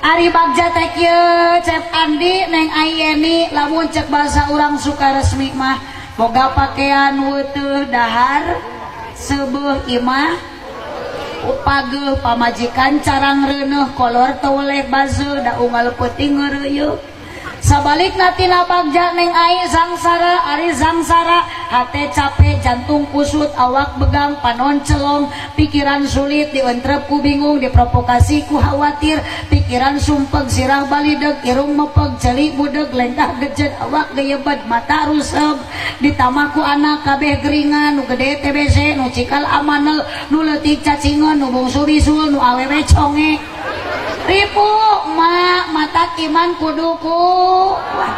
Ari bagja teh kieu, Cep Andi, Neng Ayeni, lamun cek bahasa urang Sukaresmi mah boga pakaian weteuh, dahar seubeuh, imah pageuh, pamajikan carang reuneuh, kolor teu weleh baseuh, da unggal peuting ngeureuyeuh. Sabalikna tina bagja, Neng Ai, sangsara. Ari sangsara, hate capek, jantung kusut, awak begang, panon celong, pikiran sulit, dientrep ku bingung, diprovokasi ku khawatir, pikiran sumpeg, sirah balideg, irung mepeg, ceuli budeg, lengkah gejet, awak geyebet, mata rusep, ditambah ku anak kabeh geringan, nu gede TBC, nu cikal amanel, nu leutik cacingan, nu bungsu bisul, nu awewe conge. Ripuh, mak. Matak iman kudu kuat.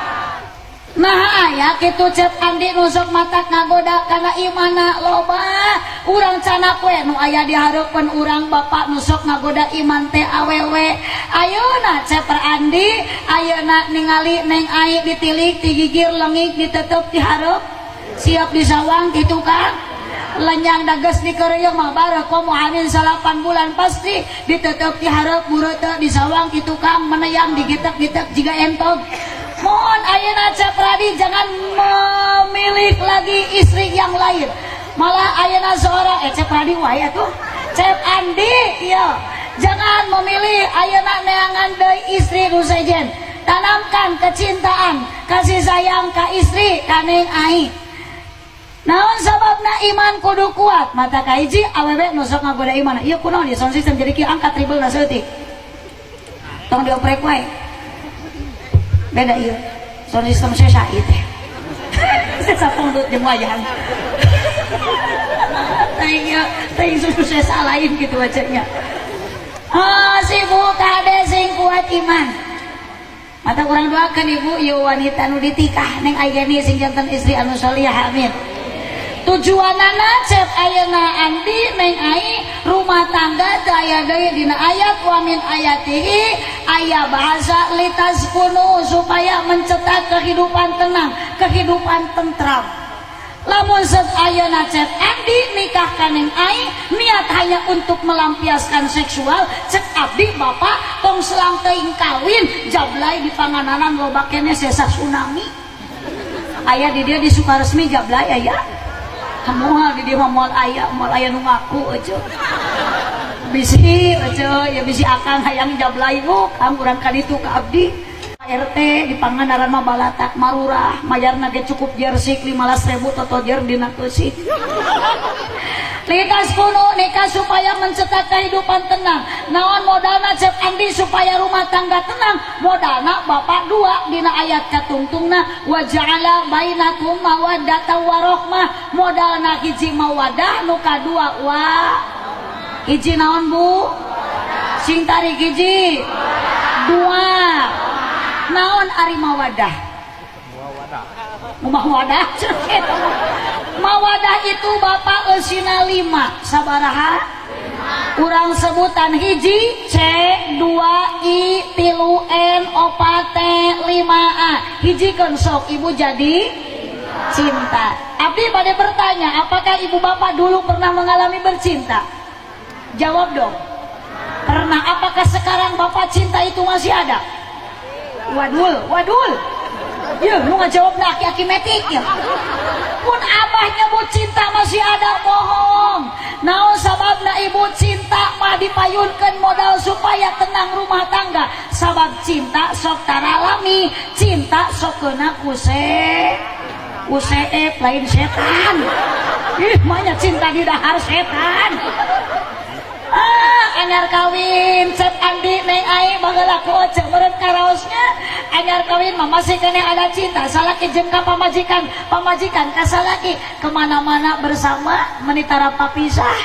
Nah, aya kitu, Cep Andi, nu sok matak ngagoda kana imana loba. Urang canak we nu aya di hareupeun urang, bapak, nu sok ngagoda iman teh awewe. Ayeuna, Cep Andi, ayeuna ningali Neng Ai ditilik ti gigir lengik, ditetep di hareup, siap disawang kitu kan, lenyang dages dikeureuyeung mah bare komo hamil 9 bulan, pasti ditetep di hareup, bureuteuh disawang kitu kang, meneyang digitek-gitek jiga entog. Mohon ayeuna, Cep Radi, jangan memilih lagi istri yang lain. Malah ayeuna seorang Cep Radi wae atuh, Cep Andi, iya, jangan memilih ayeuna neangan deui istri nu sejen. Tanamkan kecintaan, kasih sayang ka istri, ka Neng Ai. Naon sababna iman kudu kuat? Mata kahiji, awewe nu sok ngagoda iman. Ieu kunaon ieu sound system jadi kieu? Angkat treble na saeutik. Tong dioprek wae. Beda ieu. Sound system sesa ieu teh. Sesa pangdut jeung wayang. Teh ieu teh susu sesa lain gitu wajahnya. Ah, si ibu kade sing kuat iman. Mata urang doakan ibu ieu wanita nu ditikah Neng Ayeni sing janten istri anu solihah, amin. Tujuanana, Cep ayeuna Andi, Neng Ai, rumah tangga teu aya deui. Dina ayat wa min ayatihi aya bahasa litaskunu, supaya mencetak kehidupan tenang, kehidupan tentram. Lamun set ayeuna Cep Andi nikah ka Neng Ai niat hanya untuk melampiaskan seksual, cek abdi, bapak, tong selang teuing kawin jablay di Pangandaran loba keneh, sesa tsunami aya di dia. Di Sukaresmi jablay aya. Moal di dia mah, moal aya, moal aya nu ngaku aja. Bisi aja ya, bisi akang hayang jablay, bu kang urang kaditu ka abdi. RT di Pangandaran mah balatak marurah, mayarna ge cukup jersey 15.000, totojer dina keusik. Litaskunu, nikah supaya mencetak kehidupan tenang. Naon modalna, Cep Andi, supaya rumah tangga tenang? Modalna, bapak, dua. Dina ayat katungtungna wa ja'ala bainakum mawaddata warohmah. Modalna hiji mawadah, nu kadua wa hiji naon, bu? Sing tarik, hiji dua. Naon ari mawadah? Mawadah, mawadah itu, bapak, eusina lima. Sabaraha? Urang sebutan hiji C, dua I, tilu N, opat T, lima A. Hiji sok ibu jadi cinta. Abdi pada bertanya, apakah ibu bapak dulu pernah mengalami bercinta? Jawab dong. Pernah. Apakah sekarang, bapak, cinta itu masih ada? Wadul, wadul. Ya, lu nggak jawab na aki-aki metik ya. Pun abah nyebut cinta masih ada, bohong. Naon sababna, ibu, cinta mah dipayunkeun modal supaya tenang rumah tangga? Sabab cinta sok taralami, cinta sok kena kuse. Useep lain setan. Ih, mahnya cinta di dahar setan. Ah, anyar kawin, Cep Andi, Neng Ai, baheula ku Oce meureun karaosnya. Anyar kawin mah masih keneh ada cinta salaki jeung ka pamajikan, pamajikan ka salaki, kemana-mana bersama, meni tara papisah.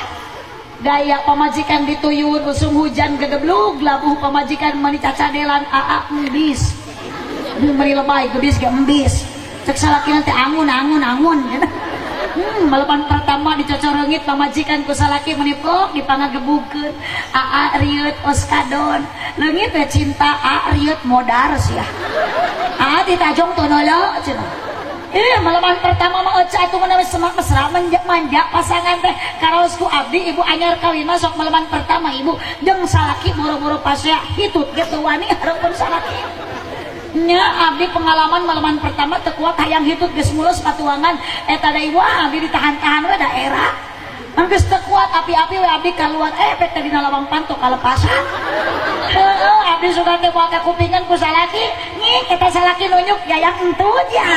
Gaya pamajikan dituyun usum hujan gedeblug labuh, pamajikan meni cacadelan, aa embis, meni lebay gebis ge embis. Cek salaki nanti angun angun angun. Malapan pertama dicocorongit pamajikan ku salaki, menipok dipangagebukeun, aa rieut oskadon leungit we cinta, aa rieut modar sia, aa ditajong tonolo cenah. Malaman pertama mah ece atuh mah semak mesra manja pasangan teh karaos ku abdi ibu anyar kawin masuk malaman pertama ibu jeung salaki boro-boro pasea hitut ge teu wani hareupeun salaki. Nya abdi pengalaman malaman pertama teu kuat hayang hitut geus mulus patuangan eta da ibu abdi ditahan-tahan we daerah. Geus teu kuat api-api we abdi kaluar pek teh dina lawang panto kalepasan. Heeh, abdi suka teh moal kakupingan ku salaki, nyik eta salaki nunjuk yayang entut ya.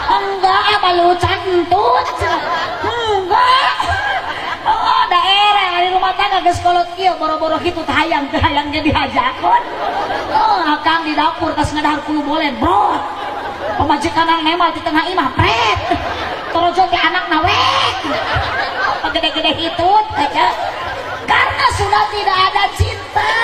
Enggak, apa lucan entut. Enggak. Oh, daerah di rumah tangga geus kolot kieu boro-boro hitut hayang teu hayang ge dihajakon. Oh, akang di dapur tas ngadahar kulu bolen, brot. Pamajikan nemal di tengah imah, pret. Torojol ke anakna wek. Gede-gede hitut aja. Karena sudah tidak ada cinta.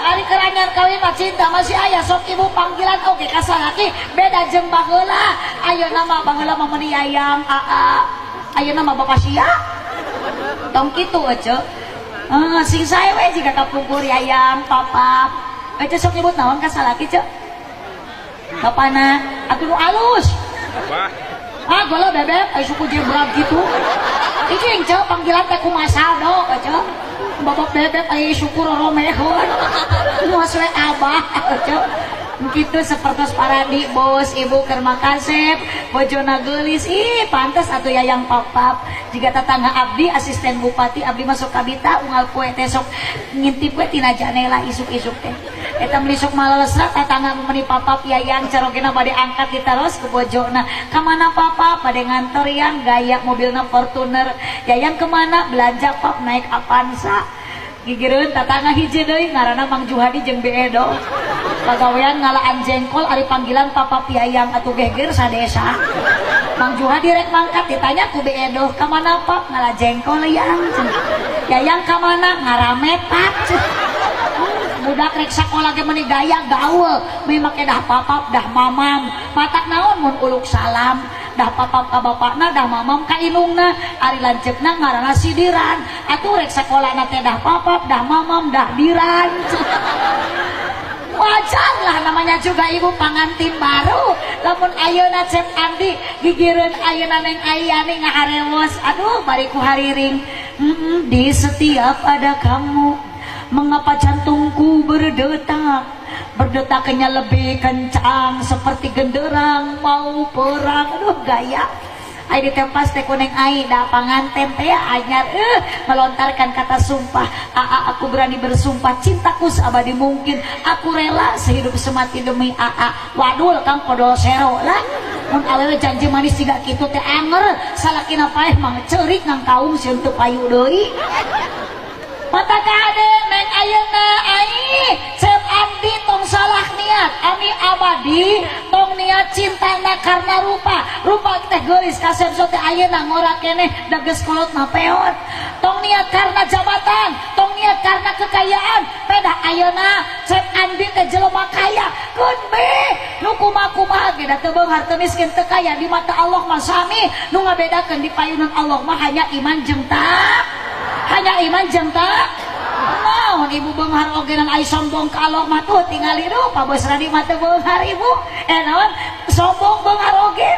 Ari keur anyar kawin mah cinta masih aya sok ibu panggilan oge ka salaki beda jeung baheula. Ayeuna mah baheula mah meuni yayang aa. Ayeuna mah bapak sia. Tong kitu ece. Sing sae we jiga kapungkur yayang papap. Ece sok nyebut naon ka salaki ce? Bapana atuh nu alus. Wah. Ah, gola bebek, ai suku jebrak gitu. Icing ce panggilan teh kumaha saldo ce. Bapak bebek ai suku roromeheun. Muas we abah ce. Kitu sapertos paradi bos ibu keur makasep, bojona geulis, ih pantes atuh yayang papap. Jiga tatangga abdi asisten bupati abdi masuk kabita unggal poe teh sok ngintip we tina janela isuk-isuk teh. Eta meuli sok malelesna tatangga meuni papap yayang carogena bade angkat ditaros ku bojona. Ka mana papap? Bade ngantor yang gaya mobilna Fortuner. Yayang kemana? Belanja pap naik Avanza. Gigireun tatangga hiji deui ngaranna Mang Juhadi jeung Beedo. Pagawean ngalaan jengkol ari panggilan papap yayang atuh geger sadesa. Mang Juhadi rek mangkat ditanya ku Beedo, ka mana pap? Ngala jengkol yang. Yayang ka mana? Ngaramet pap. Budak rek sakola ge meuni gaya gaul, meuni make dah papap dah mamam. Matak naon mun uluk salam, dah papap ka bapakna dah mamam ka indungna, ari lanceukna ngaranna sidiran. Atuh rek sakolana teh dah papap dah mamam dah diran. Wajar lah namanya juga ibu pangantin baru. Lamun ayeuna Cep Andi gigireun ayeuna Neng Ayani ngaharewos, aduh bari ku hariring. Di setiap ada kamu, mengapa jantungku berdetak, berdetaknya lebih kencang seperti genderang mau perang. Aduh gaya. Ai ditempas teh ku Neng Ai da panganten teh anyar melontarkan kata sumpah. Aa aku berani bersumpah cintaku seabadi mungkin, aku rela sehidup semati demi aa. Wadul kang podol sero lah. Mun awewe janji manis jiga kitu teh anger salakina paeh mah ceurik nang kaum sieun teu payu deui. Mata kade Neng ayeuna ai Cep Andi tong salah niat ami abadi tong niat cintana karena rupa. Rupa teh geulis kasep teh ayeuna ngora keneh da geus kolot mah peot. Tong niat karena jabatan, tong niat karena kekayaan. Pedah ayeuna Cep Andi teh jelema kaya keun be nu kumaha-kumaha ge da teu beunghar teu miskin teu kaya di mata Allah mah sami. Nu ngabedakeun di payunan Allah mah hanya iman jeung tak. Hanya iman jeung tak. Naon ibu beunghar oge nang ai sombong ka Allah mah tuh tingali rupa bos radi mah teu beunghar ibu. Naon sombong beunghar oge.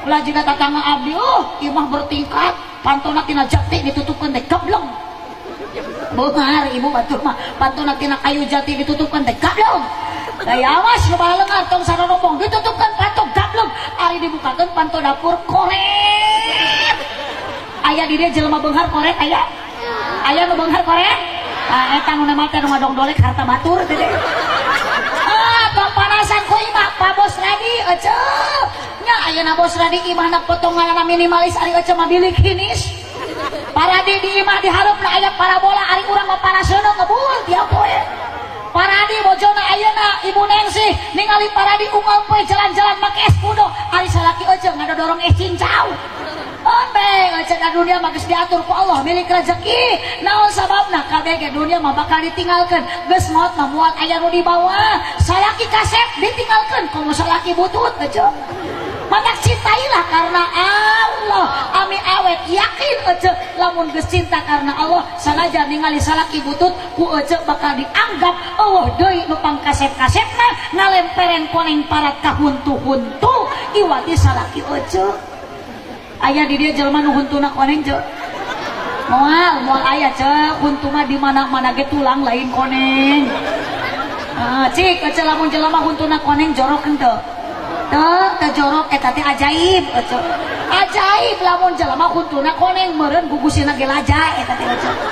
Ulah jiga tatangga abdi imah bertingkat pantona tina jati ditutupkeun teh gableng. Beunghar ibu batur mah pantona tina kayu jati ditutupkeun teh gableng. Daya awas nu baleungar tong saronombong ditutupkeun panto gableng. Ari dibukakeun panto dapur koret. Aya di dieu jelema beunghar koret aya. Aya nu beunghar koret? Ah eta nu nama teh nu ngadongdolek harta batur teh. Ah papanasan ku imah Pa Bos Radi ece. Nya ayeuna Bos Radi imahna potonganna minimalis ari ece mah bilik hinis. Paradi di imah di hareupna aya parabola ari urang mah paraseuneu ngebul tiap poe. Paradi bojona ayeuna Ibu Nengsi ningali paradi unggal poe jalan-jalan make es kudo ari salaki ece ngadodorong es cincau. Obe ece ka dunia mah geus diatur ku Allah milik rezeki. Naon sababna kabeh ge dunia mah bakal ditinggalkeun. Geus maot mah moal aya nu dibawa. Salaki kasep ditinggalkeun komo salaki butut ece. Matak cintailah karena Allah. Ami awet yakin ece lamun geus cinta karena Allah sanajan ningali salaki butut ku ece bakal dianggap eueuh deui nu pangkasep-kasepna ngalemperen koneng parat ka huntu-huntu. Iwati salaki ece. Aya di dieu jelema nu huntuna koneng, ce? Moal, moal aya, ce. Huntu mah di mana-mana ge tulang, lain koneng. Ah, cik ece, lamun jelema huntuna koneng jorok henteu? Teu, teu jorok, eta teh ajaib, ece. Ajaib lamun jelema huntuna koneng, meureun gugusina ge laja eta teh, ece.